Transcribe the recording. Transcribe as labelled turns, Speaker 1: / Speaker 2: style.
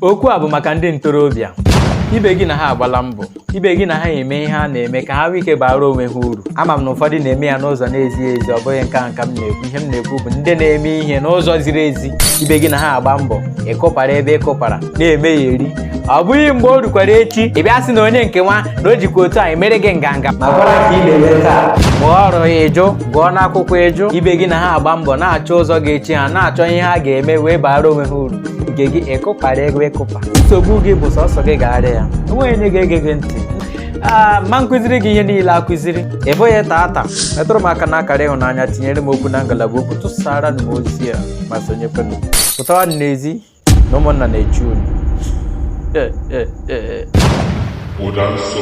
Speaker 1: Okwu a bụ maka ndị ntorobịa. Ibe gị na ha agbala mbọ, ibe gị na ha eme ihe ha na-eme ka ha nwee ike baara onwe ha uru. Ama m na ụfọdụ na-eme ya n'ụzọ na-ezighị ezi, ọ bụghị nke a nka m na-ekwu. Ihe m na-ekwu bụ ndị na-eme ihe n'ụzọ ziri ezi. Ibe gị na ha agba mbọ, ịkụpara ebe ịkụpara na-eme ya eri. Ọ bụghị mgbe o rukwara echi ị bịa sị na onye nke nwa na o jikwa otu a emere gị nganga ma gwara ka ị na-eme taa. Mụọ ọrụ ya ịjụ, gụọ n'akwụkwọ ịjụ. Ibe gị na ha agba mbọ na-achọ ụzọ ga-echi ha, na-achọ ihe ha ga-eme wee baara onwe ha uru. Nke gị ịkụpara ego ịkụpa. Nsogbu gị bụ sọsọ gị ga-arịa ya, enweghị onye ga-ege gị ntị. Aa, ma nkụziri gị ihe niile akụziri ị bụghị tata. Metụrụ m aka n'akara ịhụnanya, tinyere m okwu na ngalaba okwu, tụsara m ozi a ma sonyekwenụ. Pụtawa n'ezi na ụmụnna na-eche unu.
Speaker 2: Ụda nsọ.